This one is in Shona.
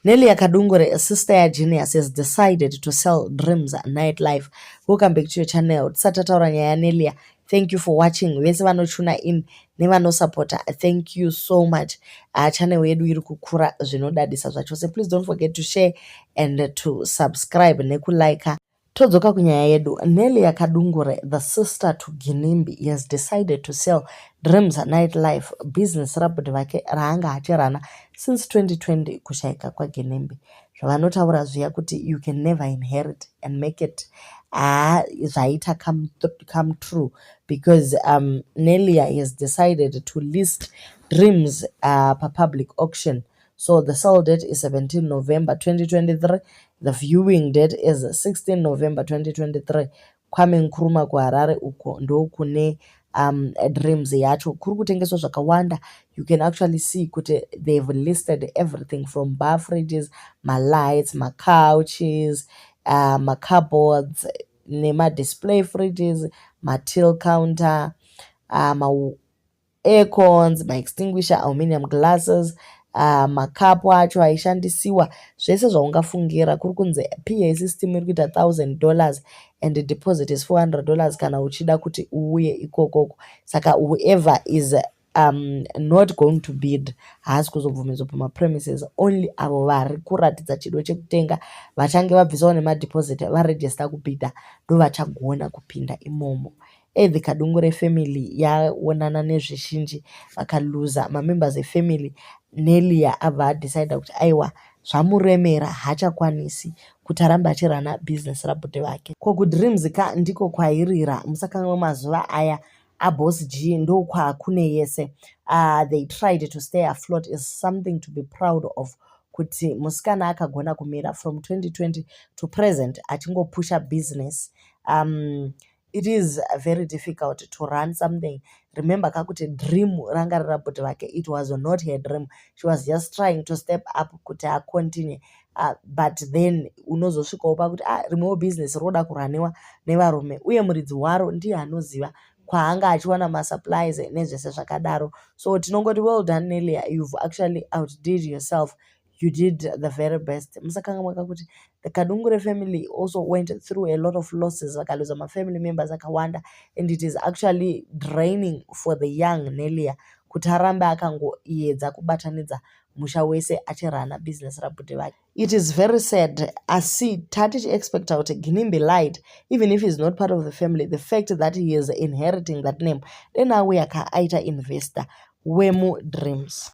Nelia Kadungure, sister yaGenius, has decided to sell Dreams Nightlife. Welcome back to your channel. Tisati tataura nyaya yaNelia, thank you for watching. Vese vanotuna in nevanosapota, thank you so much. Channel yedu iri kukura zvinodadisa zvachose. Please don't forget to share and to subscribe nekulike. Todzoka kunyaya yedu. Nelia Kadungure, the sister to Ginimbi, has decided to sell Dreams Nightlife, business rabhudhi vake raanga achirana since 2020 kushaika kwaGinimbi. Zvavanotaura zviya kuti you can never inherit and make it, haa, zvaita come true because Nelia has decided to list Dreams papublic auction. So the sale date is 17 November 2023. The viewing date is 16 November 2023. Kwame Nkrumah kuHarare uko ndokune Dreams yacho kuri kutengeswa zvakawanda. You can actually see kuti they've listed everything from bar fridges, malights, macouches, macupboards nemadisplay fridges, matill counter, ma-aircons, maextinguisher, aluminium glasses, makapu acho aishandisiwa, zvese zvaungafungira. Kuri kunzi PA system iri kuita $1000 and the deposit is $400 kana uchida kuti uuye ikokoko. Saka whoever is not going to bid haasi kuzobvumidzwa pamapremises. Only avo vari kuratidza chido chekutenga, vachange vabvisawo nemadeposit, varejista kubhidha, ndo vachagona kupinda imomo. The Kadungure family yaonana nezvizhinji, vakaluza mamembers efamily. Nelia abva adecida kuti aiwa, zvamuremera, haachakwanisi kuti arambe achirana bhizinesi rabhudhi vake. Ko kuDreams ka ndiko kwairira. Musakanganwa mazuva aya aBoss G, ndokwakune yese. They tried to stay afloat. Is something to be proud of kuti musikana akagona kumira from 2020 to present achingopusha business. It is very difficult to run something. Remember kakuti dream ranga riri vake, it was not her dream. She was just trying to step up kuti acontinue, but then unozosvikawo pakuti ah, rimwewo business roda kuraniwa nevarume uye muridzi waro ndiye anoziva kwaanga achiwana masupplies nezvese zvakadaro. So tinongoti well done, Nelia. You've actually outdid yourself. You did the very best. Musakanganwa kuti the Kadungure family also went through a lot of losses, vakaluza mafamily members akawanda, and it is actually draining for the young Nelia kuti arambe akangoedza kubatanidza musha wese achirana business rabhudhi vake. It is very sad, asi tatichiexpecta kuti Ginimbi lied. Even if he is not part of the family, the fact that he is inheriting that name, then auya ka aita investor wemudreams.